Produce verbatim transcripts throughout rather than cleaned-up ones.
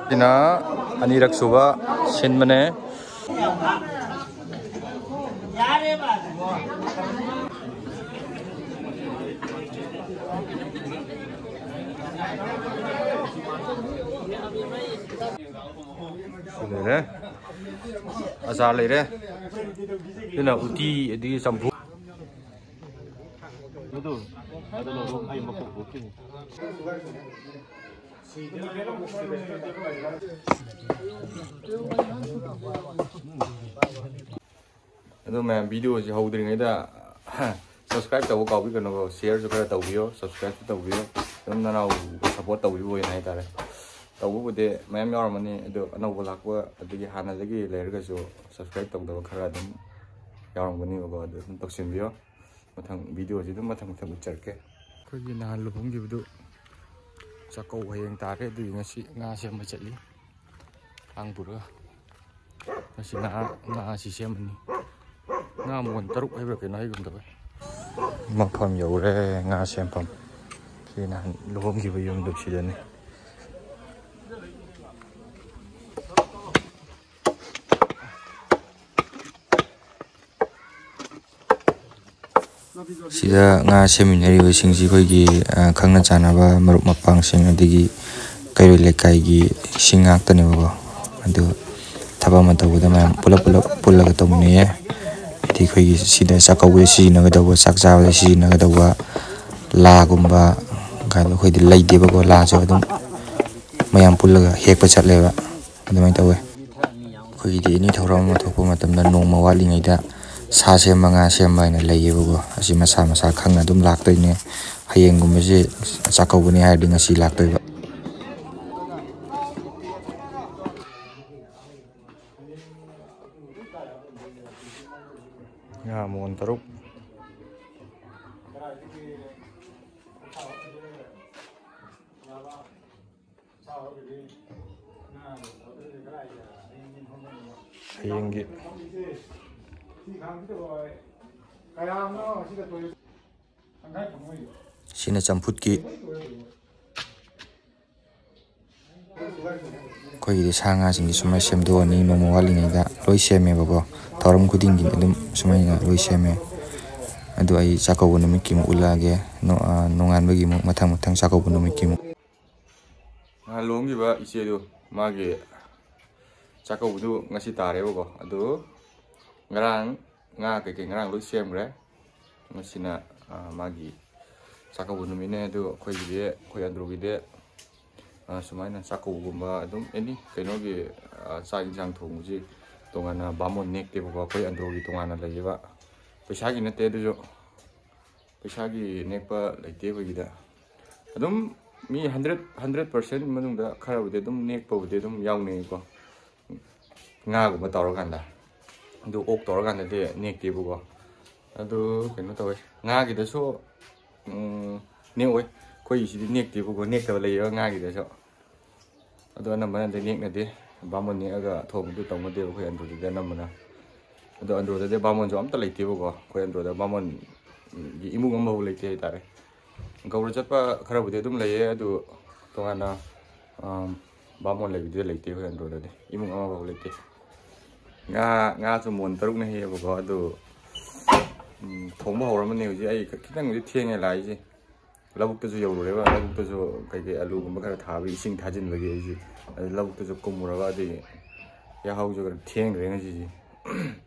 ꯁꯤꯅ ꯑꯅꯤꯔꯛ ꯁꯨꯕ ꯁꯤꯟꯕꯅꯦ꯫ ꯁꯤ ꯂꯩꯔꯦ꯫ ꯑꯆꯥꯔ ꯂꯩꯔꯦ꯫ ꯁꯤꯅ ꯎꯇꯤ ꯑꯗꯒꯤ ꯆꯝꯐꯨꯠ꯫ ꯑꯗꯣ ꯃꯌꯥꯝ, ꯚꯤꯗꯤꯑꯣꯁꯤ ꯍꯧꯗ꯭ꯔꯤꯉꯩꯗ subscribe ꯇꯧꯕ ꯀꯥꯎꯕꯤꯒꯅꯨꯀꯣ, shareꯁꯨ ꯈꯔ ꯇꯧꯕꯤꯌꯣ, subscribeꯁꯨ ꯇꯧꯕꯤꯌꯣ꯫ ꯑꯗꯨꯝ ꯅꯅꯥꯎ support ꯇꯧꯕꯤꯕ ꯑꯣꯏꯅ ꯍꯥꯏꯇꯥꯔꯦ꯫ ꯇꯧꯕꯕꯨꯗꯤ ꯃꯌꯥꯝ ꯌꯥꯎꯔꯝꯃꯅꯤ, ꯑꯗꯣ ꯑꯅꯧꯕ ꯂꯥꯛꯄ ꯑꯗꯒꯤ ꯍꯥꯟꯅꯗꯒꯤ ꯂꯩꯔꯒꯁꯨ subscribe ꯇꯧꯗꯕ ꯈꯔ ꯑꯗꯨꯝ ꯌꯥꯎꯔꯝꯒꯅꯤꯕꯀꯣ, ꯑꯗꯨ ꯑꯗꯨꯝ ꯇꯧꯁꯤꯟꯕꯤꯌꯣ꯫ ꯃꯊꯪ ꯚꯤꯗꯤꯑꯣꯁꯤ ꯑꯗꯨꯝ ꯃꯊꯪ ꯃꯊꯪ ꯎꯠꯆꯔꯛꯀꯦ꯫ ꯑꯩꯈꯣꯏꯒꯤ ꯅꯍꯥꯟ ꯂꯨꯍꯣꯡꯈꯤꯕꯗꯨ ꯆꯥꯛꯀꯧꯕ ꯍꯌꯦꯡ ꯇꯥꯔꯦ, ꯑꯗꯨꯒꯤ ꯉꯁꯤ ꯉꯥ ꯁꯦꯝꯕ ꯆꯠꯂꯤ꯫ ꯊꯥꯡ ꯄꯨꯔꯒ꯫ ꯃꯁꯤ ꯉꯥ, ꯉꯥ ꯑꯁꯤ ꯁꯦꯝꯕꯅꯤ꯫ ꯉꯥ ꯃꯣꯟ ꯇꯔꯨꯛ ꯍꯥꯏꯕ꯭ꯔꯥ ꯀꯩꯅꯣ ꯍꯥꯏꯒꯨꯝ ꯇꯧꯋꯦ꯫ ꯃꯐꯝ ꯌꯧꯔꯦ, ꯉꯥ ꯁꯦꯝꯐꯝ꯫ ꯁꯤ ꯅꯍꯥꯟ ꯂꯨꯍꯣꯡꯈꯤꯕ ꯌꯨꯝꯗꯨ ꯁꯤꯗꯅꯤ꯫ ꯁꯤꯗ ꯉꯥ ꯁꯦꯝꯃꯤꯟꯅꯔꯤꯕꯁꯤꯡꯁꯤ ꯑꯩꯈꯣꯏꯒꯤ, ꯑ, ꯈꯪꯅ ꯆꯥꯟꯅꯕ ꯃꯔꯨꯞ ꯃꯄꯥꯡꯁꯤꯡ, ꯑꯗꯒꯤ ꯀꯩꯔꯣꯏ ꯂꯩꯀꯥꯏꯒꯤ ꯁꯤꯡ ꯉꯥꯛꯇꯅꯦꯕꯀꯣ꯫ ꯑꯗꯨ ꯊꯕꯛ ꯑꯃ ꯇꯧꯕꯗ ꯃꯌꯥꯝ ꯄꯨꯂꯞ ꯄꯨꯂꯞ ꯄꯨꯜꯂꯒ ꯇꯧꯃꯤꯟꯅꯩꯌꯦ꯫ ꯍꯥꯏꯗꯤ ꯑꯩꯈꯣꯏꯒꯤ ꯁꯤꯗ ꯆꯥꯛꯀꯧꯕꯗ ꯁꯤꯖꯤꯟꯅꯒꯗꯧꯕ, ꯆꯥꯛ ꯆꯥꯕꯗ ꯁꯤꯖꯤꯟꯅꯒꯗꯧꯕ ꯂꯥꯒꯨꯝꯕ ꯀꯥꯏꯅ ꯑꯩꯈꯣꯏꯗꯤ ꯂꯩꯇꯦꯕꯀꯣ꯫ ꯂꯥꯁꯨ ꯑꯗꯨꯝ ꯃꯌꯥꯝ ꯄꯨꯜꯂꯒ ꯍꯦꯛꯄ ꯆꯠꯂꯦꯕ꯫ ꯑꯗꯨꯃꯥꯏꯅ ꯇꯧꯋꯦ꯫ ꯑꯩꯈꯣꯏꯒꯤꯗꯤ ꯑꯦꯅꯤ ꯊꯧꯔꯝ ꯑꯃ ꯊꯣꯛꯄ ꯃꯇꯝꯗ ꯅꯣꯡꯃ ꯋꯥꯠꯂꯤꯉꯩꯗ ꯁꯥ ꯁꯦꯝꯕ, ꯉꯥ ꯁꯦꯝꯕ ꯍꯥꯏꯅ ꯂꯩꯌꯦꯕꯀꯣ꯫ ꯑꯁꯤ ꯃꯁꯥ ꯃꯁꯥ ꯈꯪꯅ ꯑꯗꯨꯝ ꯂꯥꯛꯇꯣꯏꯅꯦ꯫ ꯍꯌꯦꯡꯒꯨꯝꯕꯁꯦ ꯆꯥꯛꯀꯧꯕꯅꯤ ꯍꯥꯏꯔꯗꯤ ꯉꯁꯤ ꯂꯥꯛꯇꯣꯏꯕ꯫ ꯉꯥ ꯃꯣꯟ ꯇꯔꯨꯛ꯫ ꯍꯌꯦꯡꯒꯤ꯫ ꯁꯤꯅ ꯆꯝꯐꯨꯠꯀꯤ꯫ ꯑꯩꯈꯣꯏꯒꯤꯗꯤ ꯁꯥ ꯉꯥꯁꯤꯡꯁꯤ ꯁꯨꯃꯥꯏꯅ ꯁꯦꯝꯗꯣꯛꯑꯅꯤ, ꯅꯣꯡꯃ ꯋꯥꯠꯂꯤꯉꯩꯗ ꯂꯣꯏ ꯁꯦꯝꯃꯦꯕꯀꯣ꯫ ꯊꯧꯔꯝ ꯈꯨꯗꯤꯡꯒꯤ ꯑꯗꯨꯝ ꯁꯨꯃꯥꯏꯅ ꯂꯣꯏ ꯁꯦꯝꯃꯦ꯫ ꯑꯗꯨ ꯑꯩ ꯆꯥꯛꯀꯧꯕ ꯅꯨꯃꯤꯠꯀꯤ ꯑꯃꯨꯛ ꯎꯠꯂꯛꯑꯒꯦ꯫ ꯅꯣ-, ꯑ, ꯅꯣꯡꯉꯥꯟꯕꯒꯤ ꯑꯃꯨꯛ, ꯃꯊꯪ ꯃꯊꯪ ꯆꯥꯛꯀꯧꯕ ꯅꯨꯃꯤꯠꯀꯤ ꯑꯃꯨꯛ꯫ ꯅꯍꯥꯟ ꯂꯨꯍꯣꯡꯈꯤꯕ ꯏꯆꯦꯗꯨ, ꯃꯥꯒꯤ ꯆꯥꯛꯀꯧꯕꯗꯨ ꯉꯁꯤ ꯇꯥꯔꯦꯕꯀꯣ꯫ ꯑꯗꯨ ꯉꯔꯥꯡ ꯉꯥ ꯀꯩꯀꯩ ꯉꯔꯥꯡ ꯂꯣꯏ ꯁꯦꯝꯈ꯭ꯔꯦ꯫ ꯃꯁꯤꯅ, ꯑ, ꯃꯥꯒꯤ ꯆꯥꯛꯀꯧꯕ ꯅꯨꯃꯤꯠꯅꯦ꯫ ꯑꯗꯨ ꯑꯩꯈꯣꯏꯒꯤꯗꯤ, ꯑꯩꯈꯣꯏ ꯑꯟꯗ꯭ꯔꯣꯒꯤꯗꯤ, ꯑ, ꯁꯨꯃꯥꯏꯅ ꯆꯥꯛꯀꯧꯕꯒꯨꯝꯕ ꯑꯗꯨꯝ ꯑꯦꯅꯤ ꯀꯩꯅꯣꯒꯤ, ꯑ, ꯆꯥꯛ ꯌꯦꯟꯁꯥꯡ ꯊꯣꯡꯕꯁꯤ ꯇꯣꯉꯥꯟꯅ ꯕꯥꯃꯣꯟ ꯅꯦꯛꯇꯦꯕꯀꯣ꯫ ꯑꯩꯈꯣꯏ ꯑꯟꯗ꯭ꯔꯣꯒꯤ ꯇꯣꯉꯥꯟꯅ ꯂꯩꯌꯦꯕ꯫ ꯄꯩꯁꯥꯒꯤ ꯅꯠꯇꯦ ꯑꯗꯨꯁꯨ, ꯄꯩꯁꯥꯒꯤ ꯅꯦꯛꯄ ꯂꯩꯇꯦ ꯑꯩꯈꯣꯏꯒꯤꯗ꯫ ꯑꯗꯨꯝ ꯃꯤ ꯍꯟꯗ꯭ꯔꯦꯠ, ꯍꯟꯗ꯭ꯔꯦꯠ ꯄꯥꯔꯁꯦꯟ ꯃꯅꯨꯡꯗ ꯈꯔꯕꯨꯗꯤ ꯑꯗꯨꯝ ꯅꯦꯛꯄꯕꯨꯗꯤ ꯑꯗꯨꯝ ꯌꯥꯎꯅꯩꯀꯣ꯫ ꯉꯥꯒꯨꯝꯕ ꯇꯧꯔꯀꯥꯟꯗ꯫ ꯑꯗꯨ ꯑꯣꯛ ꯇꯧꯔꯀꯥꯟꯗꯗꯤ ꯅꯦꯛꯇꯦꯕꯀꯣ꯫ ꯑꯗꯨ ꯀꯩꯅꯣ ꯇꯧꯋꯦ, ꯉꯥꯒꯤꯗꯁꯨ, ꯎꯝ, ꯅꯦꯛꯑꯣꯏ꯫ ꯑꯩꯈꯣꯏꯒꯤꯁꯤꯗꯤ ꯅꯦꯛꯇꯦꯕꯀꯣ, ꯅꯦꯛꯇꯕ ꯂꯩꯌꯦꯕ ꯉꯥꯒꯤꯗꯁꯨ꯫ ꯑꯗꯣ ꯑꯅꯝꯕꯅꯗꯤ ꯅꯦꯛꯅꯗꯦ꯫ ꯕꯥꯃꯣꯟ ꯅꯦꯛꯑꯒ ꯊꯣꯡꯕꯗꯨ ꯇꯧꯅꯗꯦꯕ ꯑꯩꯈꯣꯏ ꯑꯟꯗ꯭ꯔꯣꯗꯗꯤ ꯑꯅꯝꯕꯅ꯫ ꯑꯗꯣ ꯑꯟꯗ꯭ꯔꯣꯗꯗꯤ ꯕꯥꯃꯣꯟꯁꯨ ꯑꯝꯇ ꯂꯩꯇꯦꯕꯀꯣ꯫ ꯑꯩꯈꯣꯏ ꯑꯟꯗ꯭ꯔꯣꯗ ꯕꯥꯃꯣꯟꯒꯤ ꯏꯃꯨꯡ ꯑꯃꯐꯥꯎ ꯂꯩꯇꯦ ꯍꯥꯏꯇꯥꯔꯦ꯫ ꯒꯧꯔ ꯆꯠꯄ ꯈꯔꯕꯨꯗꯤ ꯑꯗꯨꯝ ꯂꯩꯌꯦ, ꯑꯗꯨ ꯇꯣꯉꯥꯟꯅ, ꯑꯝ, ꯕꯥꯃꯣꯟ ꯂꯩꯕꯗꯨꯗꯤ ꯂꯩꯇꯦ ꯑꯩꯈꯣꯏ ꯑꯟꯗ꯭ꯔꯣꯗꯗꯤ꯫ ꯏꯃꯨꯡ ꯑꯃꯐꯥꯎ ꯂꯩꯇꯦ꯫ ꯉꯥ, ꯉꯥꯁꯨ ꯃꯣꯟ ꯇꯔꯨꯛꯅ ꯍꯦꯛꯑꯦꯕꯀꯣ꯫ ꯑꯗꯨ, ꯎꯝ, ꯊꯣꯡꯕ ꯍꯧꯔꯝꯃꯅꯤ ꯍꯧꯖꯤꯛ꯫ ꯑꯩ ꯈꯤꯇꯪꯕꯨꯗꯤ ꯊꯦꯡꯉꯦ ꯂꯥꯛꯏꯁꯦ꯫ ꯂꯧꯕꯨꯛꯇꯁꯨ ꯌꯧꯔꯨꯔꯦꯕ꯫ ꯂꯧꯕꯨꯛꯇꯁꯨ ꯀꯩꯀꯩ ꯑꯂꯨꯒꯨꯝꯕ ꯈꯔ ꯊꯥꯕꯒꯤ ꯏꯁꯤꯡ ꯊꯥꯖꯤꯟꯕꯒꯤ ꯑꯩꯁꯦ ꯑꯗꯨ ꯂꯧꯕꯨꯛꯇꯁꯨ ꯀꯨꯝꯃꯨꯔꯒ ꯑꯗꯨꯒꯤ ꯌꯥꯍꯧꯁꯨ ꯈꯔ ꯊꯦꯡꯈ꯭ꯔꯦ ꯉꯁꯤꯁꯦ꯫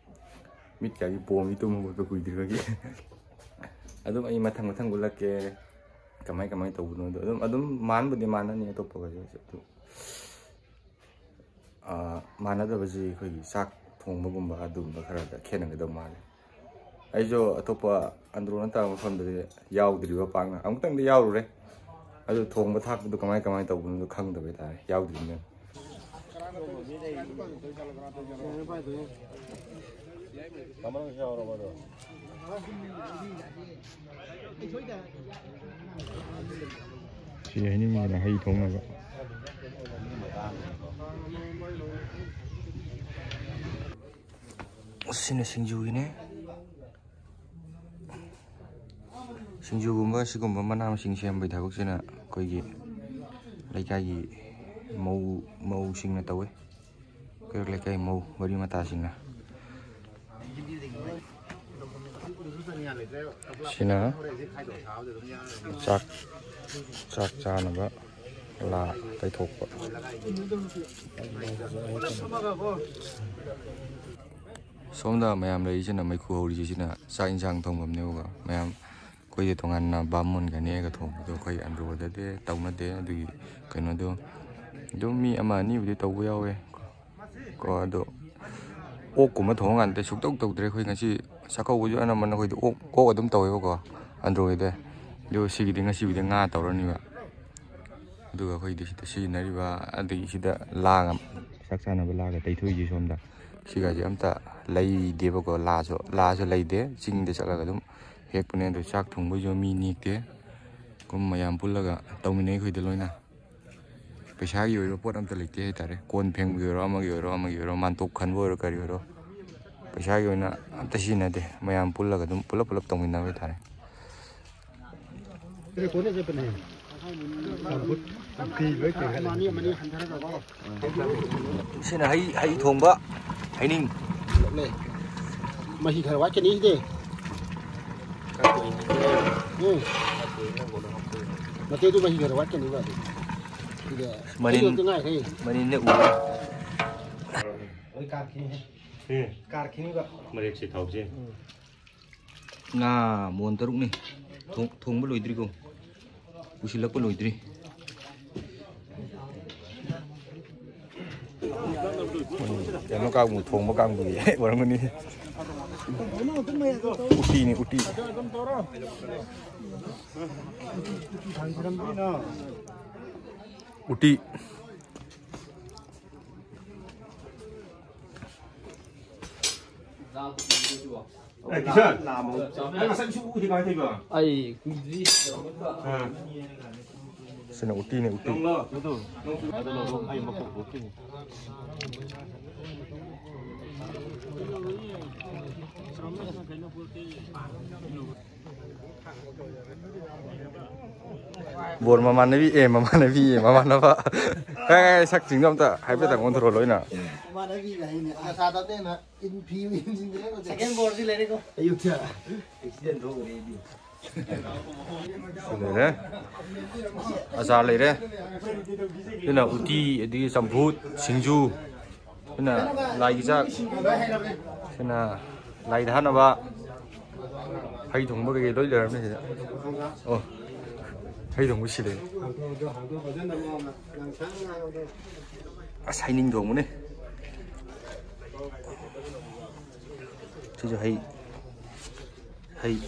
ꯃꯤꯠꯀꯥꯁꯦ ꯄꯣꯝꯃꯤ ꯇꯨꯝ ꯍꯧꯒꯠꯄ ꯀꯨꯏꯗ꯭ꯔꯤꯕꯒꯤ꯫ ꯑꯗꯨꯝ ꯑꯩ ꯃꯊꯪ ꯃꯊꯪ ꯎꯠꯂꯛꯀꯦ ꯀꯃꯥꯏ ꯀꯃꯥꯏ ꯇꯧꯕꯅꯣꯗꯣ꯫ ꯑꯗꯨꯝ, ꯑꯗꯨꯝ ꯃꯥꯟꯕꯨꯗꯤ ꯃꯥꯟꯅꯅꯤ ꯑꯇꯣꯞꯄꯒꯁꯨ꯫ ꯑꯗꯨ ꯑꯥ, ꯃꯥꯟꯅꯗꯕꯁꯤ ꯑꯩꯈꯣꯏꯒꯤ ꯆꯥꯛ ꯊꯣꯡꯕꯒꯨꯝꯕ ꯑꯗꯨꯒꯨꯝꯕ ꯈꯔꯗ ꯈꯦꯠꯅꯒꯗꯧ ꯃꯥꯜꯂꯦ꯫ ꯑꯩꯁꯨ ꯑꯇꯣꯞꯄ ꯑꯟꯗ꯭ꯔꯣ ꯅꯠꯇꯕ ꯃꯐꯝꯗꯗꯤ ꯌꯥꯎꯗ꯭ꯔꯤꯕ ꯄꯥꯛꯅ꯫ ꯑꯃꯨꯛꯇꯪꯗꯤ ꯌꯥꯎꯔꯨꯔꯦ꯫ ꯑꯗꯨ ꯊꯣꯡꯕ ꯊꯥꯛꯄꯗꯣ ꯀꯃꯥꯏ ꯀꯃꯥꯏ ꯇꯧꯕꯅꯣꯗꯣ ꯈꯪꯗꯕ ꯍꯥꯏꯇꯥꯔꯦ, ꯌꯥꯎꯗ꯭ꯔꯤꯕꯅꯤꯅ꯫ ꯁꯤ ꯍꯩꯅꯤꯡꯉꯤꯁꯤꯅ ꯍꯩ ꯊꯣꯡꯅꯕ꯫ ꯁꯤꯅ ꯁꯤꯡꯖꯨꯒꯤꯅꯦ꯫ ꯁꯤꯡꯖꯨꯒꯨꯝꯕ ꯁꯤꯒꯨꯝꯕ ꯃꯅꯥ ꯃꯁꯤꯡ ꯁꯦꯝꯕꯒꯤ ꯊꯕꯛꯁꯤꯅ ꯑꯩꯈꯣꯏꯒꯤ ꯂꯩꯀꯥꯏꯒꯤ ꯃꯧ ꯃꯧꯁꯤꯡꯅ ꯇꯧꯋꯤ꯫ ꯀꯩꯔꯣꯜ ꯂꯩꯀꯥꯏ ꯃꯧ ꯃꯔꯤ ꯃꯇꯥꯁꯤꯡꯅ꯫ ꯁꯤꯅ ꯆꯥꯛ ꯆꯥꯛ ꯆꯥꯅꯕ ꯂꯥ ꯇꯩꯊꯣꯛꯄ꯫ ꯁꯣꯝꯗ ꯃꯌꯥꯝ ꯂꯩꯔꯤꯁꯤꯅ ꯃꯩꯈꯨ ꯍꯧꯔꯤꯁꯤꯅ ꯆꯥꯛ ꯏꯟꯁꯥꯡ ꯊꯣꯡꯐꯝꯅꯦꯕꯀꯣ꯫ ꯃꯌꯥꯝ ꯑꯩꯈꯣꯏꯗꯤ ꯇꯣꯉꯥꯟꯅ ꯕꯥꯃꯣꯟꯒ ꯅꯦꯛꯑꯒ ꯊꯣꯡꯕꯗꯣ ꯑꯩꯈꯣꯏ ꯑꯟꯗ꯭ꯔꯣꯗꯗꯤ ꯇꯧꯅꯗꯦ꯫ ꯑꯗꯨꯒꯤ ꯀꯩꯅꯣꯗꯣ ꯑꯗꯨꯝ ꯃꯤ ꯑꯃ ꯑꯅꯤꯕꯨꯗꯤ ꯇꯧꯕ ꯌꯥꯎꯋꯦ ꯀꯣ꯫ ꯑꯗꯣ ꯑꯣꯛꯀꯨꯝꯕ ꯊꯣꯡꯉꯀꯥꯟꯗꯗꯤ ꯁꯨꯛꯇꯧ ꯇꯧꯗ꯭ꯔꯦ꯫ ꯑꯩꯈꯣꯏ ꯉꯁꯤ ꯆꯥꯛꯀꯧꯕꯁꯨ ꯑꯅꯝꯕꯅ ꯑꯩꯈꯣꯏꯗꯤ ꯑꯣꯛ ꯑꯣꯛ ꯑꯗꯨꯝ ꯇꯧꯋꯦꯕꯀꯣ ꯑꯟꯗ꯭ꯔꯣꯒꯤꯗꯤ꯫ ꯑꯗꯨ ꯁꯤꯒꯤꯗꯤ ꯉꯁꯤꯕꯨꯗꯤ ꯉꯥ ꯇꯧꯔꯅꯤꯕ꯫ ꯑꯗꯨꯒ ꯑꯩꯈꯣꯏꯗꯤ ꯁꯤꯗ ꯁꯤꯖꯤꯟꯅꯔꯤꯕ ꯑꯗꯒꯤ ꯁꯤꯗ ꯂꯥꯒ ꯆꯥꯛ ꯆꯥꯅꯕ ꯂꯥꯒ ꯇꯩꯊꯣꯛꯏꯁꯦ ꯁꯣꯝꯗ꯫ ꯁꯤꯒꯁꯦ ꯑꯝꯇ ꯂꯩꯗꯦꯕꯀꯣ꯫ ꯂꯥꯁꯨ ꯂꯥꯁꯨ ꯂꯩꯗꯦ꯫ ꯆꯤꯡꯗ ꯆꯠꯂꯒ ꯑꯗꯨꯝ ꯍꯦꯛꯄꯅꯦ꯫ ꯑꯗꯣ ꯆꯥꯛ ꯊꯣꯡꯕꯩꯁꯨ ꯃꯤ ꯅꯦꯛꯇꯦ꯫ ꯀꯨꯝ ꯃꯌꯥꯝ ꯄꯨꯜꯂꯒ ꯇꯧꯃꯤꯟꯅꯩ ꯑꯩꯈꯣꯏꯗ ꯂꯣꯏꯅ꯫ ꯄꯩꯁꯥꯒꯤ ꯑꯣꯏꯕ ꯄꯣꯠ ꯑꯝꯇ ꯂꯩꯇꯦ ꯍꯥꯏꯇꯥꯔꯦ꯫ ꯀꯣꯟ ꯐꯦꯡꯕꯒꯤ ꯑꯣꯏꯔꯣ, ꯑꯃꯒꯤ ꯑꯣꯏꯔꯣ, ꯑꯃꯒꯤ ꯑꯣꯏꯔꯣ, ꯃꯥꯟꯇꯣꯞ ꯈꯟꯕ ꯑꯣꯏꯔꯣ, ꯀꯔꯤ ꯑꯣꯏꯔꯣ, ꯄꯩꯁꯥꯒꯤ ꯑꯣꯏꯅ ꯑꯝꯇ ꯁꯤꯖꯤꯟꯅꯗꯦ꯫ ꯃꯌꯥꯝ ꯄꯨꯜꯂꯒ ꯑꯗꯨꯝ ꯄꯨꯂꯞ ꯄꯨꯂꯞ ꯇꯧꯃꯤꯟꯅꯕ ꯍꯥꯏꯇꯥꯔꯦ꯫ ꯁꯤꯅ ꯍꯩ, ꯍꯩ ꯊꯣꯡꯕ, ꯍꯩꯅꯤꯡ꯫ ꯃꯍꯤ ꯈꯔ ꯋꯥꯠꯀꯅꯤ ꯁꯤꯗꯤ꯫ ꯎꯝ꯫ ꯅꯠꯇꯦ, ꯑꯗꯨ ꯃꯍꯤ ꯈꯔ ꯋꯥꯠꯀꯅꯤꯕ ꯑꯗꯨ꯫ ꯁꯤꯗ ꯃꯅꯤꯟ, ꯍꯩ ꯉꯥꯛꯇ ꯉꯥꯏꯈ꯭ꯔꯦ꯫ ꯃꯅꯤꯟꯅ ꯎꯔꯦ꯫ ꯂꯣꯏ ꯀꯥꯔꯈꯤꯅꯤ꯫ ꯎꯝ꯫ ꯀꯥꯔꯈꯤꯅꯤꯕ꯫ ꯃꯔꯦꯛꯁꯦ ꯊꯥꯎꯁꯦ꯫ ꯎꯝ꯫ ꯉꯥ ꯃꯣꯟ ꯇꯔꯨꯛꯅꯤ꯫ ꯊꯣꯡ-, ꯊꯣꯡꯕ ꯂꯣꯏꯗ꯭ꯔꯤꯀꯣ꯫ ꯄꯨꯁꯤꯜꯂꯛꯄ ꯂꯣꯏꯗ꯭ꯔꯤ꯫ ꯎꯝ, ꯀꯩꯅꯣ ꯀꯥꯡꯕꯨ, ꯊꯣꯡꯕ ꯀꯥꯡꯕꯨꯒꯤ ꯑꯣꯏꯔꯝꯒꯅꯤ꯫ ꯎꯇꯤꯅꯤ, ꯎꯇꯤ꯫ ꯎꯇꯤ꯫ ꯑꯦ, ꯀꯤꯁꯟ! ꯅꯪ ꯉꯁꯥꯏ ꯁꯨ ꯎꯗꯦ ꯀꯃꯥꯏ ꯇꯧꯔꯤꯕ? ꯑꯩ ꯀꯨꯏꯗ꯭ꯔꯤ꯫ ꯑꯥ꯫ ꯁꯤꯅ ꯎꯇꯤꯅꯦ, ꯎꯇꯤ꯫ ꯅꯪꯂꯣ? ꯑꯗꯨ ꯂꯧꯔꯣ, ꯑꯩ ꯃꯀꯣꯛ ꯎꯇꯤꯅꯤ꯫ ꯕꯣꯔ ꯃꯃꯥꯟꯅꯕꯤ, ꯑꯦ, ꯃꯃꯥꯟꯅꯕꯤ, ꯑꯦ, ꯃꯃꯥꯟꯅꯕ꯫ ꯀꯥꯏ, ꯀꯥꯏ, ꯁꯛꯁꯤꯡꯗꯣ ꯑꯝꯇ ꯍꯥꯏꯐꯦꯠꯇꯪ ꯑꯣꯟꯊꯣꯔꯛꯑꯣ ꯂꯣꯏꯅ꯫ ꯏꯃꯥꯟꯅꯕꯤꯒ ꯍꯥꯏꯅꯦ꯫ ꯑꯁꯥ ꯇꯞꯇꯦꯅ ꯏꯟ ꯐꯤ ꯏꯟꯁꯤꯟꯗꯅ ꯁꯦꯀꯦꯟ ꯕꯣꯔꯁꯤ ꯂꯩꯔꯦꯀꯣ꯫ ꯑꯌꯨꯛꯇ ꯑꯦꯛꯁꯤꯗꯦꯟ ꯊꯣꯛꯈ꯭ꯔꯦ ꯑꯩꯗꯤ꯫ ꯁꯤ ꯂꯩꯔꯦ꯫ ꯑꯆꯥꯔ ꯂꯩꯔꯦ꯫ ꯁꯤꯅ ꯎꯇꯤ, ꯑꯗꯒꯤ ꯆꯝꯐꯨꯠ, ꯁꯤꯡꯖꯨ꯫ ꯁꯤꯅ ꯂꯥꯏꯒꯤ ꯆꯥꯛ꯫ ꯁꯤꯅ ꯂꯥꯏ ꯊꯥꯅꯕ꯫ ꯍꯩ ꯊꯣꯡꯕ ꯀꯩꯀꯩ ꯂꯣꯏ ꯂꯩꯔꯝꯅꯤ ꯁꯤꯗ꯫ ꯑꯣ, ꯍꯩ ꯊꯣꯡꯕ ꯁꯤ ꯂꯩꯔꯦ꯫ ꯑꯁ, ꯍꯩꯅꯤꯡ ꯊꯣꯡꯕꯅꯦ꯫ ꯁꯤꯁꯨ ꯍꯩ, ꯍꯩ꯫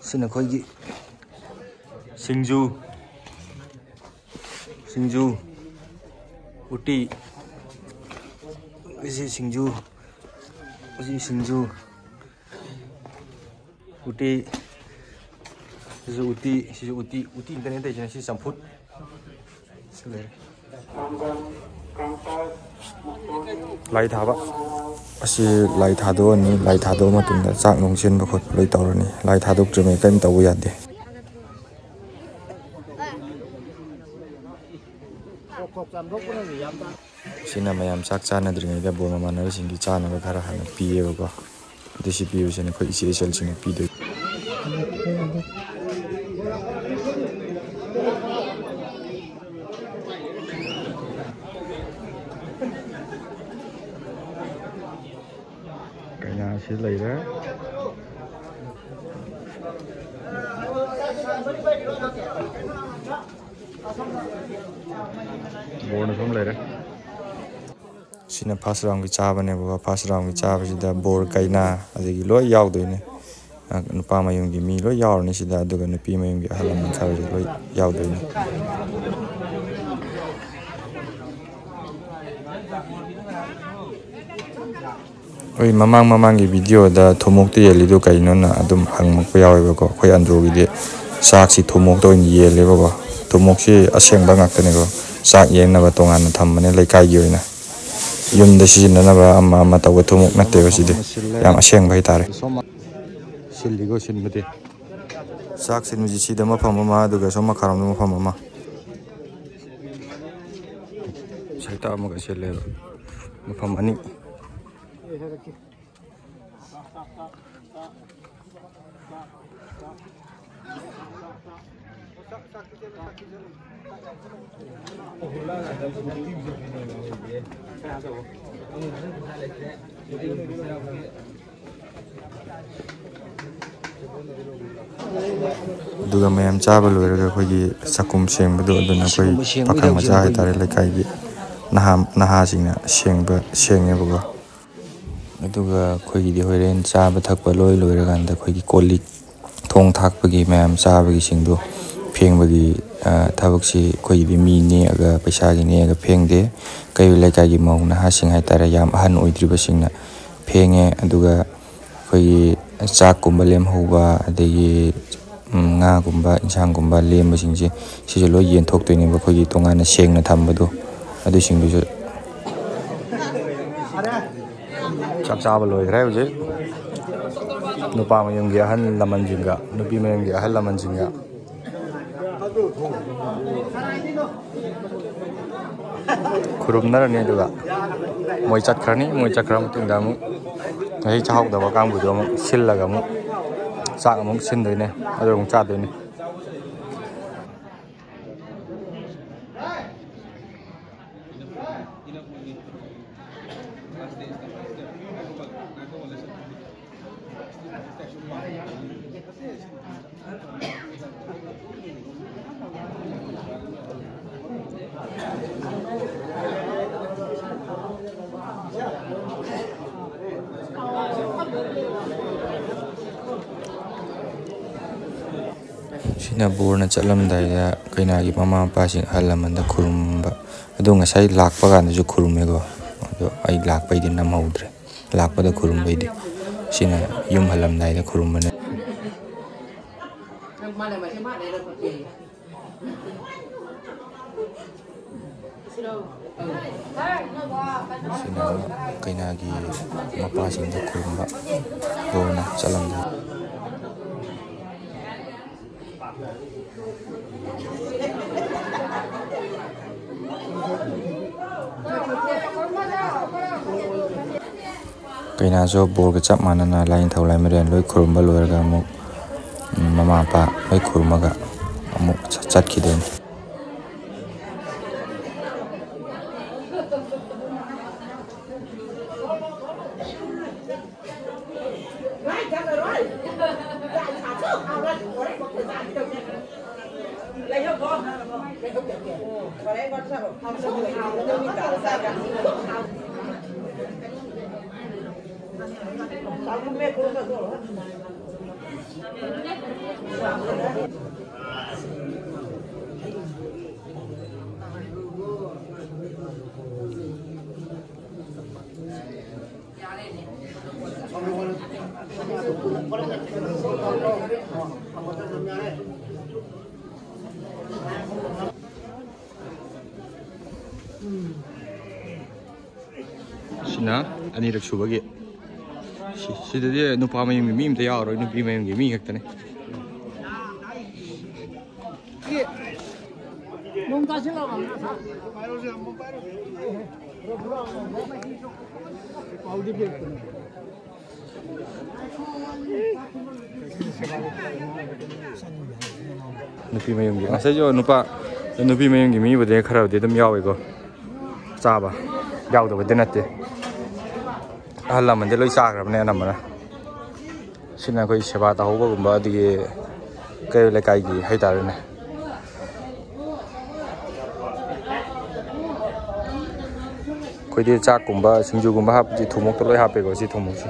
ꯁꯤꯅ ꯑꯩꯈꯣꯏꯒꯤ ꯁꯤꯡꯖꯨ, ꯁꯤꯡꯖꯨ, ꯎꯇꯤ꯫ ꯁꯤ ꯁꯤꯡꯖꯨ, ꯁꯤ ꯁꯤꯡꯖꯨ꯫ ꯎꯇꯤ꯫ ꯁꯤꯁꯨ ꯎꯇꯤ, ꯁꯤꯁꯨ ꯎꯇꯤ, ꯎꯇꯤ ꯈꯛꯇꯅꯦ ꯇꯧꯔꯤꯁꯦ꯫ ꯁꯤ ꯆꯝꯐꯨꯠ꯫ ꯁꯤ ꯂꯩꯔꯦ꯫ ꯂꯥꯏ ꯊꯥꯕ꯫ ꯑꯁꯤ ꯂꯥꯏ ꯊꯥꯗꯣꯛꯑꯅꯤ꯫ ꯂꯥꯏ ꯊꯥꯗꯣꯛꯑ ꯃꯇꯨꯡꯗ ꯆꯥꯛ ꯅꯨꯡ ꯁꯤꯟꯕ ꯈꯣꯠꯄ ꯂꯣꯏ ꯇꯧꯔꯅꯤ꯫ ꯂꯥꯏ ꯊꯥꯗꯣꯛꯇ꯭ꯔꯤꯉꯩ ꯀꯔꯤꯝ ꯇꯧꯕ ꯌꯥꯗꯦ꯫ ꯁꯤꯅ ꯃꯌꯥꯝ ꯆꯥꯛ ꯆꯥꯅꯗ꯭ꯔꯤꯉꯩꯗ ꯕꯣꯔ ꯃꯃꯥꯟꯅꯕꯁꯤꯡꯒꯤ ꯆꯥꯅꯕ ꯈꯔ ꯍꯥꯟꯅ ꯄꯤꯌꯦꯕꯀꯣ꯫ ꯑꯗꯨ ꯁꯤ ꯄꯤꯕꯁꯤꯅ ꯑꯩꯈꯣꯏ ꯏꯆꯦ ꯏꯆꯜꯁꯤꯡꯅ ꯄꯤꯗꯣꯏ꯫ ꯀꯩꯅꯥꯁꯤ ꯂꯩꯔꯦ꯫ ꯕꯣꯔꯅ ꯁꯨꯝ ꯂꯩꯔꯦ꯫ ꯁꯤꯅ ꯐꯥꯔꯁ ꯔꯥꯎꯟꯒꯤ ꯆꯥꯕꯅꯦꯕꯀꯣ꯫ ꯐꯥꯔꯁ ꯔꯥꯎꯟꯒꯤ ꯆꯥꯕꯁꯤꯗ ꯕꯣꯔ, ꯀꯩꯅꯥ, ꯑꯗꯒꯤ ꯂꯣꯏ ꯌꯥꯎꯗꯣꯏꯅꯦ꯫ ꯅꯨꯄꯥ ꯃꯌꯨꯝꯒꯤ ꯃꯤ ꯂꯣꯏ ꯌꯥꯎꯔꯅꯤ ꯁꯤꯗ, ꯑꯗꯨꯒ ꯅꯨꯄꯤ ꯃꯌꯨꯝꯒꯤ ꯑꯍꯜ ꯂꯃꯟ ꯈꯔꯁꯨ ꯂꯣꯏ ꯌꯥꯎꯗꯣꯏꯅꯤ꯫ ꯑꯩꯈꯣꯏ ꯃꯃꯥꯡ ꯃꯃꯥꯡꯒꯤ ꯚꯤꯗꯤꯑꯣꯗ ꯊꯨꯝꯃꯣꯛꯇ ꯌꯦꯜꯂꯤꯗꯣ ꯀꯩꯅꯣꯅ ꯑꯗꯨꯝ ꯍꯪꯉꯛꯄ ꯌꯥꯎꯋꯦꯕꯀꯣ꯫ ꯑꯩꯈꯣꯏ ꯑꯟꯗ꯭ꯔꯣꯒꯤꯗꯤ ꯆꯥꯛꯁꯤ ꯊꯨꯝꯃꯣꯛꯇ ꯑꯣꯏꯅ ꯌꯦꯜꯂꯦꯕꯀꯣ꯫ ꯊꯨꯝꯃꯣꯛꯁꯤ ꯑꯁꯦꯡꯕ ꯉꯥꯛꯇꯅꯦꯀꯣ꯫ ꯆꯥꯛ ꯌꯦꯟꯅꯕ ꯇꯣꯉꯥꯟꯅ ꯊꯝꯕꯅꯦ ꯂꯩꯀꯥꯏꯒꯤ ꯑꯣꯏꯅ꯫ ꯌꯨꯝꯗ ꯁꯤꯖꯤꯟꯅꯅꯕ ꯑꯃ ꯑꯃ ꯇꯧꯕ ꯊꯨꯝꯃꯨꯛ ꯅꯠꯇꯦꯕ ꯁꯤꯗꯤ꯫ ꯌꯥꯝ ꯑꯁꯦꯡꯕ ꯍꯥꯏꯇꯥꯔꯦ꯫ ꯁꯣꯝ ꯁꯤꯜꯂꯤꯒꯣ ꯁꯤꯟꯕꯗꯤ꯫ ꯆꯥꯛ ꯁꯤꯟꯕꯁꯤ ꯁꯤꯗ ꯃꯐꯝ ꯑꯃ, ꯑꯗꯨꯒ ꯁꯣꯝ ꯃꯈꯥꯔꯣꯝꯗ ꯃꯐꯝ ꯑꯃ꯫ ꯁꯥꯏꯠꯇ ꯑꯃꯒ ꯁꯤꯜꯂꯦꯕ꯫ ꯃꯐꯝ ꯑꯅꯤ꯫ ꯑꯗꯨꯒ ꯃꯌꯥꯝ ꯆꯥꯕ ꯂꯣꯏꯔꯒ ꯑꯩꯈꯣꯏꯒꯤ ꯆꯥꯛꯈꯨꯝ ꯁꯦꯡꯕꯗꯣ, ꯑꯗꯨꯅ ꯑꯩꯈꯣꯏ ꯁꯤꯒꯨꯝꯕ ꯁꯦꯡꯕꯒꯤ ꯄꯥꯈꯪ ꯊꯕꯛꯁꯦ ꯃꯆꯥ ꯑꯩꯈꯣꯏꯒꯤ ꯍꯥꯏꯇꯥꯔꯦ, ꯂꯩꯀꯥꯏꯒꯤ ꯅꯍꯥ, ꯅꯍꯥꯁꯤꯡꯅ ꯁꯦꯡꯕ, ꯁꯦꯡꯉꯦꯕꯀꯣ꯫ ꯑꯗꯨꯒ ꯑꯩꯈꯣꯏꯒꯤꯗꯤ ꯍꯣꯔꯦꯟ ꯆꯥꯕ ꯊꯛꯄ ꯂꯣꯏ ꯂꯣꯏꯔꯀꯥꯟꯗ ꯑꯩꯈꯣꯏꯒꯤ ꯀꯣꯜ ꯂꯤꯛ, ꯊꯣꯡ ꯊꯥꯛꯄꯒꯤ, ꯃꯌꯥꯝ ꯆꯥꯕꯒꯤꯁꯤꯡꯗꯣ ꯐꯦꯡꯕꯒꯤ, ꯑ, ꯊꯕꯛꯁꯤ ꯑꯩꯈꯣꯏꯒꯤꯗꯤ ꯃꯤ ꯅꯦꯛꯑꯒ, ꯄꯩꯁꯥꯒꯤ ꯅꯦꯛꯑꯒ ꯐꯦꯡꯗꯦ꯫ ꯀꯩꯔꯣꯜ ꯂꯩꯀꯥꯏꯒꯤ ꯃꯧ ꯅꯍꯥꯁꯤꯡ ꯍꯥꯏꯇꯥꯔꯦ, ꯌꯥꯝ ꯑꯍꯟ ꯑꯣꯏꯗ꯭ꯔꯤꯕꯁꯤꯡꯅ ꯐꯦꯡꯉꯦ꯫ ꯑꯗꯨꯒ ꯑꯩꯈꯣꯏꯒꯤ ꯆꯥꯛꯀꯨꯝꯕ ꯂꯦꯝꯍꯧꯕ, ꯑꯗꯒꯤ, ꯎꯝ, ꯉꯥꯒꯨꯝꯕ, ꯏꯟꯁꯥꯡꯒꯨꯝꯕ ꯂꯦꯝꯕꯁꯤꯡꯁꯦ, ꯁꯤꯁꯨ ꯂꯣꯏ ꯌꯦꯟꯊꯣꯛꯇꯣꯏꯅꯦꯕ, ꯑꯩꯈꯣꯏꯒꯤ ꯇꯣꯉꯥꯟꯅ ꯁꯦꯡꯅ ꯊꯝꯕꯗꯣ, ꯑꯗꯨꯁꯤꯡꯗꯨꯁꯨ꯫ ꯆꯥꯛ ꯆꯥꯕ ꯂꯣꯏꯈ꯭ꯔꯦ ꯍꯧꯖꯤꯛ꯫ ꯅꯨꯄꯥ ꯃꯌꯨꯝꯒꯤ ꯑꯍꯜ ꯂꯃꯟꯁꯤꯡꯒ, ꯅꯨꯄꯤ ꯃꯌꯨꯝꯒꯤ ꯑꯍꯜ ꯂꯃꯟꯁꯤꯡꯒ ꯈꯨꯔꯨꯝꯅꯔꯅꯤ, ꯑꯗꯨꯒ ꯃꯣꯏ ꯆꯠꯈ꯭ꯔꯅꯤ꯫ ꯃꯣꯏ ꯆꯠꯈ꯭ꯔ ꯃꯇꯨꯡꯗ ꯑꯃꯨꯛ ꯉꯁꯤ ꯆꯥꯍꯧꯗꯕ ꯀꯥꯡꯕꯨꯗꯣ ꯑꯃꯨꯛ ꯁꯤꯜꯂꯒ ꯑꯃꯨꯛ ꯆꯥꯛ ꯑꯃꯨꯛ ꯁꯤꯟꯗꯣꯏꯅꯦ, ꯑꯗꯨ ꯑꯃꯨꯛ ꯆꯥꯗꯣꯏꯅꯦ꯫ ꯁꯤꯅ ꯕꯣꯔꯅ ꯆꯠꯂꯝꯗꯥꯏꯗ ꯀꯩꯅꯥꯒꯤ ꯃꯃꯥ ꯃꯄꯥꯁꯤꯡ ꯑꯍꯜ ꯂꯃꯟꯗ ꯈꯨꯔꯨꯝꯕ꯫ ꯑꯗꯣ ꯉꯁꯥꯏ ꯂꯥꯛꯄ ꯀꯥꯟꯗꯁꯨ ꯈꯨꯔꯨꯝꯃꯦꯀꯣ, ꯑꯗꯣ ꯑꯩ ꯂꯥꯛꯄꯩꯗꯤ ꯅꯝꯍꯧꯗ꯭ꯔꯦ꯫ ꯂꯥꯛꯄꯗ ꯈꯨꯔꯨꯝꯕꯩꯗꯤ꯫ ꯁꯤꯅ ꯌꯨꯝ ꯍꯜꯂꯝꯗꯥꯏꯗ ꯈꯨꯔꯨꯝꯕꯅꯦ꯫ ꯁꯤꯅ ꯀꯩꯅꯥꯒꯤ ꯃꯄꯥꯁꯤꯡꯗ ꯈꯨꯔꯨꯝꯕ ꯕꯣꯔꯅ ꯆꯠꯂꯝꯗꯥꯏ꯫ ꯀꯩꯅꯥꯁꯨ ꯕꯣꯔꯒ ꯆꯞ ꯃꯥꯟꯅꯅ ꯂꯥꯏꯅꯤꯡꯊꯧ ꯂꯥꯏꯃꯔꯦꯟ ꯂꯣꯏ ꯈꯨꯔꯨꯝꯕ ꯂꯣꯏꯔꯒ ꯑꯃꯨꯛ, ꯎꯝ, ꯃꯃꯥ ꯃꯄꯥ ꯂꯣꯏ ꯈꯨꯔꯨꯝꯃꯒ ꯑꯃꯨꯛ ꯆꯠ-, ꯆꯠꯈꯤꯗꯣꯏꯅꯤ꯫ ꯁꯤꯅ ꯑꯅꯤꯔꯛ ꯁꯨꯕꯒꯤ꯫ ꯁꯤ-, ꯁꯤꯗꯗꯤ ꯅꯨꯄꯥ ꯃꯌꯨꯝꯒꯤ ꯃꯤ ꯑꯝꯇ ꯌꯥꯎꯔꯣꯏ, ꯅꯨꯄꯤ ꯃꯌꯨꯝꯒꯤ ꯃꯤ ꯈꯛꯇꯅꯤ꯫ ꯅꯨꯄꯤ ꯃꯌꯨꯝꯒꯤ, ꯉꯁꯥꯏꯁꯨ ꯅꯨꯄꯥ, ꯅꯨꯄꯤ ꯃꯌꯨꯝꯒꯤ ꯃꯤꯕꯨꯗꯤ ꯈꯔꯕꯨꯗꯤ ꯑꯗꯨꯝ ꯌꯥꯎꯋꯤꯀꯣ, ꯆꯥꯕ ꯌꯥꯎꯗꯕꯗꯤ ꯅꯠꯇꯦ꯫ ꯑꯍꯜ ꯂꯃꯟꯗꯤ ꯂꯣꯏ ꯆꯥꯈ꯭ꯔꯕꯅꯦ ꯑꯅꯝꯕꯅ꯫ ꯁꯤꯅ ꯑꯩꯈꯣꯏ ꯁꯦꯕꯥ ꯇꯧꯍꯧꯕꯒꯨꯝꯕ, ꯑꯗꯒꯤ ꯀꯩꯔꯣꯜ ꯂꯩꯀꯥꯏꯒꯤ ꯍꯥꯏꯇꯥꯔꯦꯅꯦ꯫ ꯑꯩꯈꯣꯏꯗꯤ ꯆꯥꯛꯀꯨꯝꯕ, ꯁꯤꯡꯖꯨꯒꯨꯝꯕ ꯍꯥꯞꯄꯗꯤ ꯊꯨꯝꯃꯣꯛꯇ ꯂꯣꯏ ꯍꯥꯞꯄꯦꯀꯣ, ꯁꯤ ꯊꯨꯝꯃꯣꯛꯁꯦ꯫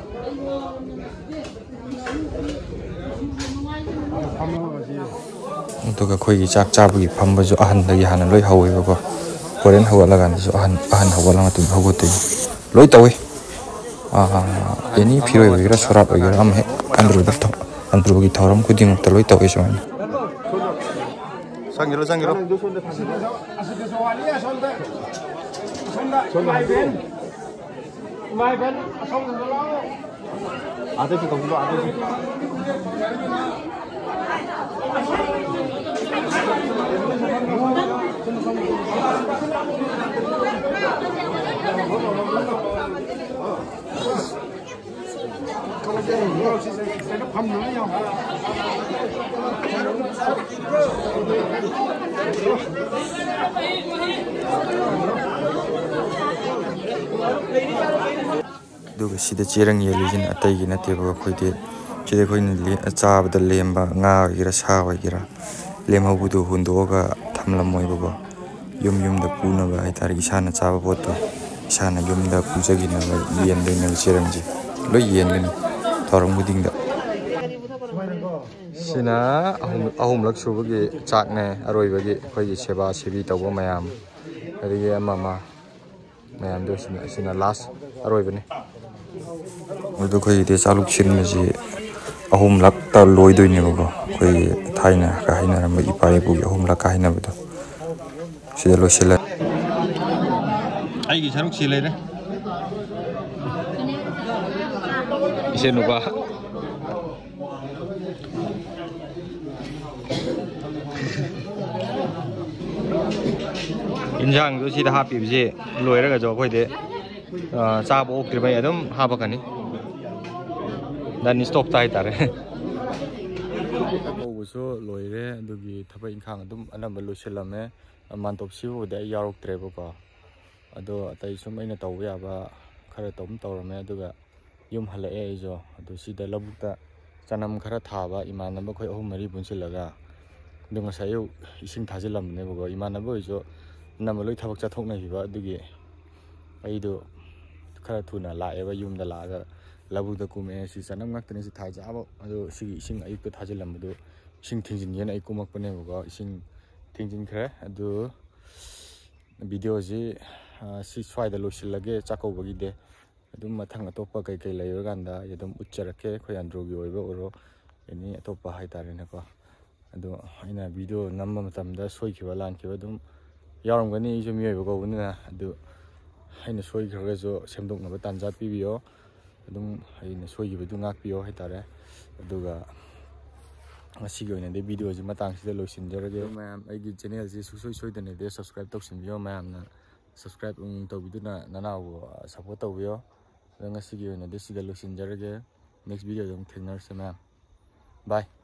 ꯑꯗꯨꯒ ꯑꯩꯈꯣꯏꯒꯤ ꯆꯥꯛ ꯆꯥꯕꯒꯤ ꯐꯝꯕꯁꯨ ꯑꯍꯟꯗꯒꯤ ꯍꯥꯟꯅ ꯂꯣꯏ ꯍꯧꯋꯦꯕꯀꯣ꯫ ꯍꯣꯔꯦꯟ ꯍꯧꯒꯠꯂꯀꯥꯟꯗꯁꯨ ꯑꯍꯟ, ꯑꯍꯟ ꯍꯧꯒꯠꯂ ꯃꯇꯨꯡꯗ ꯍꯧꯒꯠꯇꯣꯏꯅꯤ꯫ ꯂꯣꯏ ꯇꯧꯋꯤ꯫ ꯑꯥ, ꯑꯦꯅꯤ ꯐꯤꯔꯣꯏ ꯑꯣꯏꯒꯦꯔꯥ, ꯁꯣꯔꯥꯠ ꯑꯣꯏꯒꯦꯔꯥ, ꯑꯃ ꯍꯦꯛ ꯑꯟꯗ꯭ꯔꯣꯗ ꯊꯧ-, ꯑꯟꯗ꯭ꯔꯣꯒꯤ ꯊꯧꯔꯝ ꯈꯨꯗꯤꯡꯃꯛꯇ ꯂꯣꯏ ꯇꯧꯋꯤ ꯁꯨꯃꯥꯏꯅ꯫ ꯆꯪꯈꯤꯔꯣ, ꯆꯪꯈꯤꯔꯣ꯫ ꯏꯃꯥ ꯏꯕꯦꯟ, ꯏꯃꯥ ꯏꯕꯦꯟ, ꯑꯁꯣꯝꯗ ꯂꯥꯛꯑꯣ꯫ ꯑꯥꯗꯩꯁꯨ ꯀꯧꯁꯤꯜꯂꯣ, ꯑꯥꯗꯩꯁꯨ꯫ ꯑꯗꯨꯒ ꯁꯤꯗ ꯆꯦꯔꯪ ꯌꯦꯜꯂꯤꯁꯤꯅ ꯑꯇꯩꯒꯤ ꯅꯠꯇꯦꯕ, ꯑꯩꯈꯣꯏꯗꯤ ꯁꯤꯗ ꯑꯩꯈꯣꯏꯅ ꯂꯦ-, ꯆꯥꯕꯗ ꯂꯦꯝꯕ ꯉꯥ ꯑꯣꯏꯒꯦꯔꯥ, ꯁꯥ ꯑꯣꯏꯒꯦꯔꯥ, ꯂꯦꯝꯍꯧꯕꯗꯨ ꯍꯨꯟꯗꯣꯛꯑꯒ ꯊꯝꯂꯝꯃꯣꯏꯕꯀꯣ꯫ ꯌꯨꯝ ꯌꯨꯝꯗ ꯄꯨꯅꯕ ꯍꯥꯏꯇꯥꯔꯦ, ꯏꯁꯥꯅ ꯆꯥꯕ ꯄꯣꯠꯇꯣ ꯏꯁꯥꯅ ꯌꯨꯝꯗ ꯄꯨꯖꯈꯤꯅꯕ ꯌꯦꯟꯗꯣꯏꯅꯦꯕ ꯆꯦꯔꯪꯁꯦ꯫ ꯂꯣꯏ ꯌꯦꯟꯒꯅꯤ ꯊꯧꯔꯝ ꯈꯨꯗꯤꯡꯗ꯫ ꯁꯤꯅ ꯑꯍꯨꯝ, ꯑꯍꯨꯝꯂꯛ ꯁꯨꯕꯒꯤ ꯆꯥꯛꯅꯦ, ꯑꯔꯣꯏꯕꯒꯤ ꯑꯩꯈꯣꯏꯒꯤ ꯁꯦꯕꯥ ꯁꯦꯕꯤ ꯇꯧꯕ ꯃꯌꯥꯝ, ꯑꯗꯒꯤ ꯑꯃ ꯑꯃ ꯃꯌꯥꯝꯗꯣ꯫ ꯁꯤꯅ, ꯁꯤꯅ ꯂꯥꯁ, ꯑꯔꯣꯏꯕꯅꯤ꯫ ꯑꯗꯨ ꯑꯩꯈꯣꯏꯒꯤꯗꯤ ꯆꯥꯛꯂꯨꯛ ꯁꯤꯟꯕꯁꯤ ꯑꯍꯨꯝꯂꯛꯇ ꯂꯣꯏꯗꯣꯏꯅꯦꯕꯀꯣ꯫ ꯑꯩꯈꯣꯏꯒꯤ ꯊꯥꯏꯅꯒ ꯍꯥꯏꯅꯔꯝꯕ ꯏꯄꯥ ꯏꯄꯨꯒꯤ ꯑꯍꯨꯝꯂꯛꯀ ꯍꯥꯏꯅꯕꯗꯣ ꯁꯤꯗ ꯂꯣꯏꯁꯤꯜꯂꯦ꯫ ꯑꯩꯒꯤ ꯁꯔꯨꯛꯁꯤ ꯂꯩꯔꯦ꯫ ꯏꯆꯦ ꯅꯨꯄꯥ꯫ ꯏꯟꯁꯥꯡꯗꯣ ꯁꯤꯗ ꯍꯥꯞꯄꯤꯕꯁꯦ ꯂꯣꯏꯔꯒꯁꯨ ꯑꯩꯈꯣꯏꯗꯤ, ꯑ, ꯆꯥꯕ ꯑꯣꯛꯇ꯭ꯔꯤꯉꯩ ꯑꯗꯨꯝ ꯍꯥꯞꯄꯛꯀꯅꯤ꯫ ꯗꯟ ꯁ꯭ꯇꯣꯞꯇ ꯍꯥꯏꯇꯥꯔꯦ꯫ ꯀꯧꯕꯁꯨ ꯂꯣꯏꯔꯦ, ꯑꯗꯨꯒꯤ ꯊꯕꯛ ꯏꯪꯈꯥꯡ ꯑꯗꯨꯝ ꯑꯅꯝꯕ ꯂꯣꯏꯁꯤꯜꯂꯝꯃꯦ꯫ ꯃꯥꯟꯇꯣꯞꯁꯤꯕꯨꯗꯤ ꯑꯩ ꯌꯥꯎꯔꯛꯇ꯭ꯔꯦꯕꯀꯣ꯫ ꯑꯗꯣ ꯑꯇꯩ ꯁꯨꯝ ꯑꯩꯅ ꯇꯧꯕ ꯌꯥꯕ ꯈꯔ ꯇꯧ-, ꯇꯧꯔꯝꯃꯦ꯫ ꯑꯗꯨꯒ ꯌꯨꯝ ꯍꯜꯂꯛꯑꯦ ꯑꯩꯁꯨ꯫ ꯑꯗꯨ ꯁꯤꯗ ꯂꯧꯕꯨꯛꯇ ꯆꯅꯝ ꯈꯔ ꯊꯥꯕ ꯏꯃꯥꯟꯅꯕ ꯑꯩꯈꯣꯏ ꯑꯍꯨꯝ ꯃꯔꯤ ꯄꯨꯟꯁꯤꯜꯂꯒ, ꯑꯗꯨ ꯉꯁꯥꯏ ꯑꯌꯨꯛ ꯏꯁꯤꯡ ꯊꯥꯖꯤꯜꯂꯝꯕꯅꯦꯕꯀꯣ꯫ ꯏꯃꯥꯟꯅꯕ ꯍꯣꯏꯁꯨ ꯑꯅꯝꯕ ꯂꯣꯏ ꯊꯕꯛ ꯆꯠꯊꯣꯛꯅꯈꯤꯕ, ꯑꯗꯨꯒꯤ ꯑꯩꯗꯣ ꯈꯔ ꯊꯨꯅ ꯂꯥꯛꯑꯦꯕ꯫ ꯌꯨꯝꯗ ꯂꯥꯛꯑꯒ ꯂꯧꯕꯨꯛꯇ ꯀꯨꯝꯃꯛꯑꯦ꯫ ꯁꯤ ꯆꯅꯝ ꯉꯥꯛꯇꯅꯤ ꯁꯤ ꯊꯥꯏꯁꯦ꯫ ꯑꯥꯕ ꯑꯗꯨ ꯁꯤꯒꯤ ꯏꯁꯤꯡ ꯑꯌꯨꯛꯇ ꯊꯥꯖꯤꯜꯂꯝꯕꯗꯨ ꯏꯁꯤꯡ ꯊꯤꯡꯖꯤꯟꯒꯦꯅ ꯑꯩ ꯀꯨꯝꯃꯛꯄꯅꯦꯕꯀꯣ꯫ ꯏꯁꯤꯡ ꯊꯤꯡꯖꯤꯟꯈ꯭ꯔꯦ꯫ ꯑꯗꯨ ꯚꯤꯗꯤꯑꯣꯁꯤ, ꯑ, ꯁꯤ ꯁ꯭ꯋꯥꯏꯗ ꯂꯣꯏꯁꯤꯜꯂꯒꯦ ꯆꯥꯛꯀꯧꯕꯒꯤꯗꯤ꯫ ꯑꯗꯨꯝ ꯃꯊꯪ ꯑꯇꯣꯞꯄ ꯀꯩꯀꯩ ꯂꯩꯔꯀꯥꯟꯗ ꯑꯩ ꯑꯗꯨꯝ ꯎꯠꯆꯔꯛꯀꯦ, ꯑꯩꯈꯣꯏ ꯑꯟꯗ꯭ꯔꯣꯒꯤ ꯑꯣꯏꯕ ꯑꯣꯏꯔꯣ, ꯑꯦꯅꯤ ꯑꯇꯣꯞꯄ ꯍꯥꯏꯇꯥꯔꯦꯅꯦꯀꯣ꯫ ꯑꯗꯣ ꯑꯩꯅ ꯚꯤꯗꯤꯑꯣ ꯅꯝꯕ ꯃꯇꯝꯗ ꯁꯣꯏꯈꯤꯕ ꯂꯥꯟꯈꯤꯕ ꯑꯗꯨꯝ ꯌꯥꯎꯔꯝꯒꯅꯤ, ꯑꯩꯁꯨ ꯃꯤꯑꯣꯏꯕ ꯀꯧꯕꯅꯤꯅ꯫ ꯑꯗꯨ ꯑꯩꯅ ꯁꯣꯏꯈ꯭ꯔꯒꯁꯨ ꯁꯦꯝꯗꯣꯛꯅꯕ ꯇꯥꯟꯖꯥ ꯄꯤꯕꯤꯌꯣ꯫ ꯑꯗꯨꯝ ꯑꯩꯅ ꯁꯣꯏꯈꯤꯕꯗꯨ ꯉꯥꯛꯄꯤꯌꯣ ꯍꯥꯏꯇꯥꯔꯦ꯫ ꯑꯗꯨꯒ ꯉꯁꯤꯒꯤ ꯑꯣꯏꯅꯗꯤ videoꯁꯤ ꯃꯇꯥꯡꯁꯤꯗ ꯂꯣꯏꯁꯤꯟꯖꯔꯒꯦ꯫ ꯃꯌꯥꯝ ꯑꯩꯒꯤ channelꯁꯤ ꯁꯨꯡꯁꯣꯏ ꯁꯣꯏꯗꯅ subscribe ꯇꯧꯁꯤꯟꯕꯤꯌꯣ꯫ ꯃꯌꯥꯝꯅ subscribe ꯇꯧꯕꯤꯗꯨꯅ ꯅꯅꯥꯎꯕꯨ support ꯇꯧꯕꯤꯌꯣ꯫ ꯑꯗꯣ ꯉꯁꯤꯒꯤ ꯑꯣꯏꯅꯗꯤ ꯁꯤꯗ ꯂꯣꯏꯁꯤꯟꯖꯔꯒꯦ꯫ Next videoꯗ ꯑꯃꯨꯛ ꯊꯦꯡꯅꯔꯁꯦ ꯃꯌꯥꯝ꯫ Bye꯫